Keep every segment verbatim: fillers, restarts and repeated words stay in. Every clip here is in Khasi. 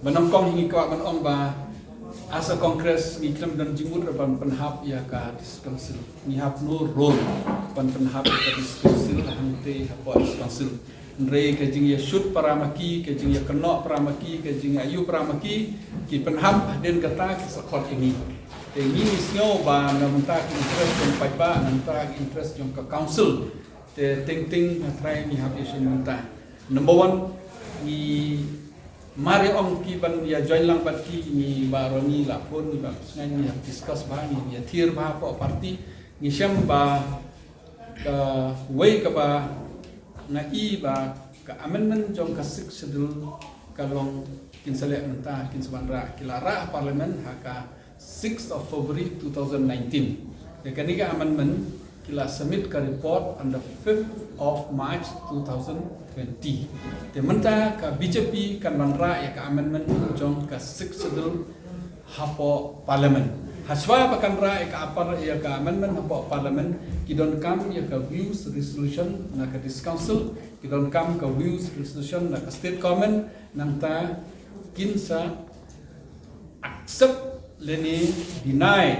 Ba nyngkong hi ngi kwah ban ong ba as a Congress ngi khlem don jingmut ruh ban pynhap ïa ka District Council. Ngi have no role ban pynhap ïa ka District Council hangtei hapoh District Council. Hynrei ka jingïashut para ma ki, ka jingïakynnoh para ma ki, ka jingïaaïu para ma ki, ki pynhap hadien kata ki sa khot ïa ngi. Te ngi ngi sngew ba na bynta ki interest jong paidbah, na bynta ki interest jong ka council. Te teng teng nga trai ngi hap ïashim bynta. Number one, ngi mar ïa ong ki ban ïa join lang bad ki, ngi baroh ngi la phone, ngi ba sngai ngi hap discuss bha, ngi ïa thied bha hapoh party, ngi shem ba kawei kaba nga i ba ka amendment jong ka Sixth Schedule ka long kin sa leh mynta, kin sa wanrah, ki la rah ha Parliament ha ka sixth of February two thousand nineteen. Te kane ka amendment ki la submit ka report on the fifth of March two thousand twenty. Te mynta ka B J P kan wanrah ïa ka amendment jong ka Sixth Schedule hapoh Parliament. Hashwa ba kan rah ïa ka upper ïa ka amendment hapoh Parliament, ki donkam ïa ka views resolution na ka District Council, ki donkam ka views resolution na ka State Government, nangta kin sa accept lane deny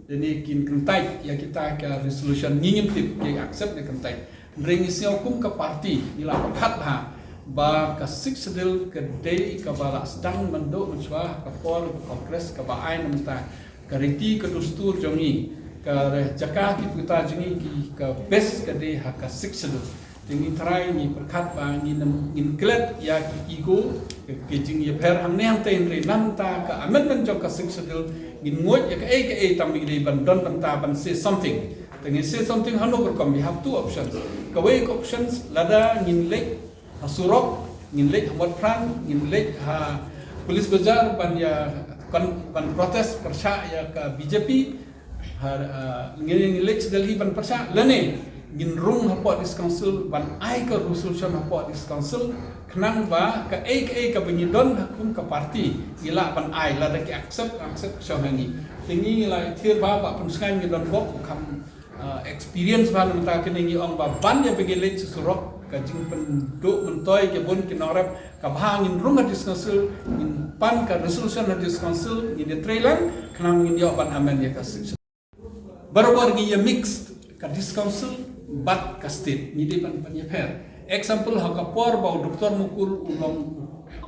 lane kin kyntait ïa kita ka resolution, ngi ngim tip ki accept ne kyntait. Hynrei ngi sngew kum ka party ngi la pyrkhat bha ba ka Sixth Schedule ka dei kaba la sdang mynduh mynshuwa ha ka por ka Congress kaba ai na mynta ka riti ka dustur jong ngi, ka jaka ki puta jong ngi ki ka best ka dei ha ka Sixth Schedule. Te ngi trai ngi pyrkhat ba ngin ngin klet ïa ki ego, ki jingïapher hangne hangtei, hynrei na mynta ka amendment jong ka Sixth Schedule ngin nguid ïa kaei kaei tang ngi dei ban don bynta ban say something. Te ngin say something hano ka rukom, we have two options. Kawei ka options, lada ngin leit ha surok, ngin leit ha Motphran, ngin leit ha Police Bazar ban ïa ban, ban protest pyrshah ïa ka B J P. Ha, ah, ngin, ngin leit Delhi ban pyrshah, lane ngin rung hapoh District Council ban ai ka resolution hapoh District Council, khnang ba kaei kaei kaba ngi don ha kum ka party ngi lah ban ai, lada ki accept, accept ka shong ha ngi. Te ngi ngi la thied bha, ba pynshngaiñ ngi don bok, kham, ah, experience bha na mynta kane, ngi ong ba ban ïa ba ngi leit sha surok, ka jingpynduh myntoi ka bun ki nongrep, ka bha ngin rung ha District Council, ngin pan ka resolution ha District Council, ngin ïatreilang, khnang ngin ïoh ban amend ïa ka Sixth Schedule. Barabor ngi ïa mix ka District Council bad ka state, ngi dei ban pynïapher. Example, ha ka por ba u Doctor Mukul u long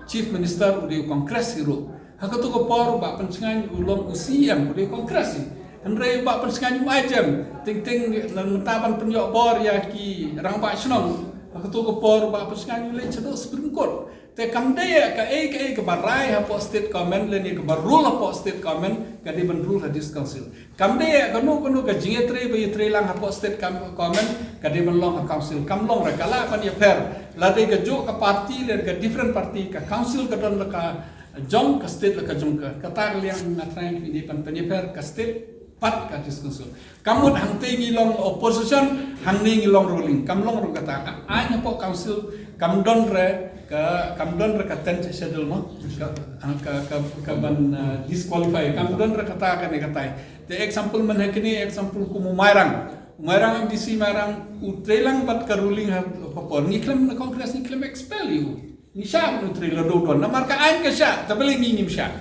Chief Minister, u dei u Congress hi ruh. Ha kato ka por ba pynshngaiñ u long u C M, u dei u Congress hi. Hynrei ba pynshngaiñ um ai jem, teng teng na mynta ban pynïoh bor ïa ki rangbah shnong. Ha kato ka por ba pynshngaiñ u leit shaduh Supreme Court. Te kam dei ïa kaei kaei kaba rai hapoh state government lane kaba rule hapoh state government ka dei ban rule ha District Council. Kam dei ïa kano kano ka jingïatrei ba ïatreilang hapoh state gov-, government ka dei ban long ha council. Kam long re, ka lah ban ïapher. La dei kajuh ka party lane ka different party, ka council ka don la ka jong, ka state la ka jong ka. Kata ka liang nga trai ngi dei ban pynïapher ka state bad ka District Council. Kam mut hangtei ngi long opposition, hangne ngi long ruling. Kam long ruh kata, ka aiñ hapoh council kam don re ka, kam don re ka tenth schedule mo. Ka, ka, ka, ka ban, uh, disqualify. Kam don re kata kane katai. Te example mynne kane, example kum u Mairang. U Mairang, M D C Mairang, u treilang bad ka ruling ha, ha por. Ngi khlem na Congress, ngi khlem expel ïa u. Ngi shah ban u trei lada u don. Namar ka aiñ ka shah, te balei ngi ngim shah.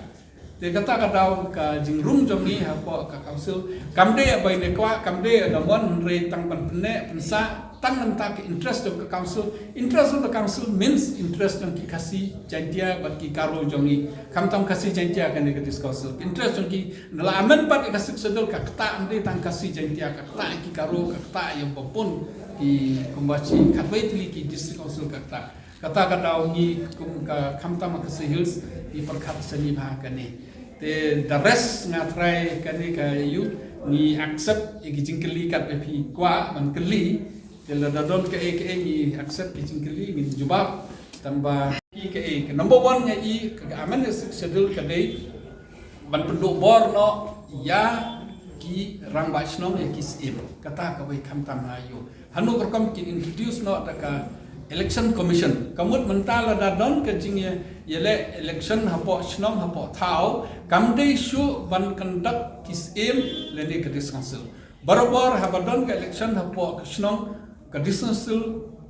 Te kata ka daw ka jingrung jong ngi hapoh ka council. Kam dei ïa ba ngi kwah, kam dei ïa da mon, hynrei tang ban pynneh pynsah, tang na bynta ka interest jong ka council. Interest jong ka council means interest jong ki Khasi Jaintia bad ki Garo jong ngi. Khamtam Khasi Jaintia kane ka District Council. Interest jong ki, na la amend pat ïa ka Sixth Schedule, ka ktah ym dei tang Khasi Jaintia, ka ktah ïa ki Garo, ka ktah ïa ba bun ki, kumba shi khatwei tylli ki District Council ka ktah. Kata ka daw ngi kum ka khamtam ka Khasi Hills ngi pyrkhat sani bha kane. Te the rest nga trai kane ka ïa u ngi accept ïa ki jingkylli katba phi kwah ban kylli. Te lada don kaei kaei ngi accept ki jingkylli, ngin jubab. Tangba kaei kaei, ka number one nga i ka amendment Sixth Schedule ka dei ban pynduh bor noh ïa ki rangbah shnong, ïa ki syiem. Kata kawei khamtam ha ïa u. Hano ka rukom kin introduce noh da ka Election Commission. Ka mut mynta lada don ka jingïa, ïaleh election hapoh shnong hapoh thaw, kam dei shuh ban conduct ki syiem lane ka District Council. Barabor haba don ka election hapoh ka shnong, ka District Council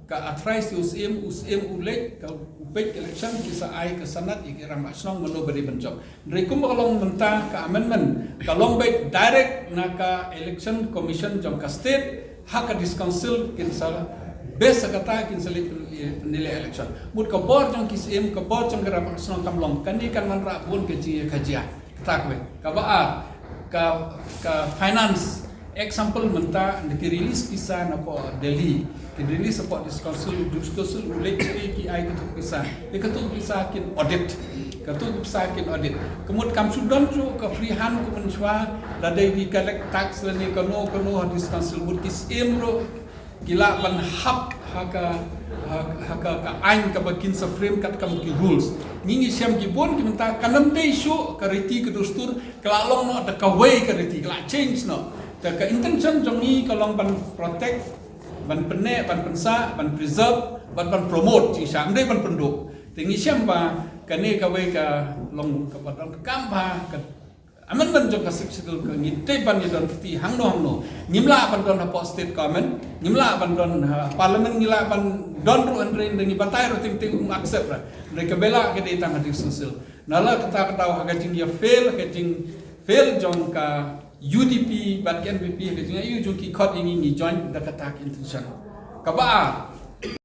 ka authorize ïa u syiem, u syiem u leit, ka, u Peit election ki sa ai ka sanad ïa ki rangbah shnong mano ba dei ban jop. Hynrei kumba ka long mynta ka amendment ka long beit direct na ka election commission jong ka state ha ka district council kin sa base ha kata kin sa leh pynlong election. Mut ka bor jong ki siem ka bor jong ki rangbah shnong kam long kane kan wanrah bun ka jingïakajia. Kata kawei. Kaba ar ka ka finance example mynta da ki release pisa na po Delhi. Ki release po district council district council u leh ki ai katu pisa. Ki katu pisa kin audit. Katu pisa kin audit. Ka mut kam shu don ju ka free hand ka mynshwa la dei ki collect tax la ne kano kano ha district council mut ki siem ruh ki lah ban hap ha ka ha ka ka ain kaba kin sa frame kat kam ki rules. Ngi ngi shem ki bun ki mynta kan ym dei shu ka riti ka dustur ka lah long noh da kawei ka riti ka lah change noh. Te ka intention jong ngi ka long ban protect, ban pynneh, ban pynsah, ban preserve, ban ban promote jingshisha ym dei ban pynduh. Te ngi shem ba kane kawei ka long kaba donkam ba ka amendment jong ka Sixth Schedule ka ngi dei ban ïa don kti hangno hangno. Ngim lah ban don hapoh state government, ngim lah ban don ha parliament ngi lah ban don ruh hynrei ngi batai ruh ting ting um accept ruh. Hynrei ka bela ka dei tang ha district council. Nala kata kata ha ka jingïa fail ka jing fail jong ka U D P bad ka N P P ka jingïa jong ki khot ïa ngi ngi join da kata ka intention. Kaba ar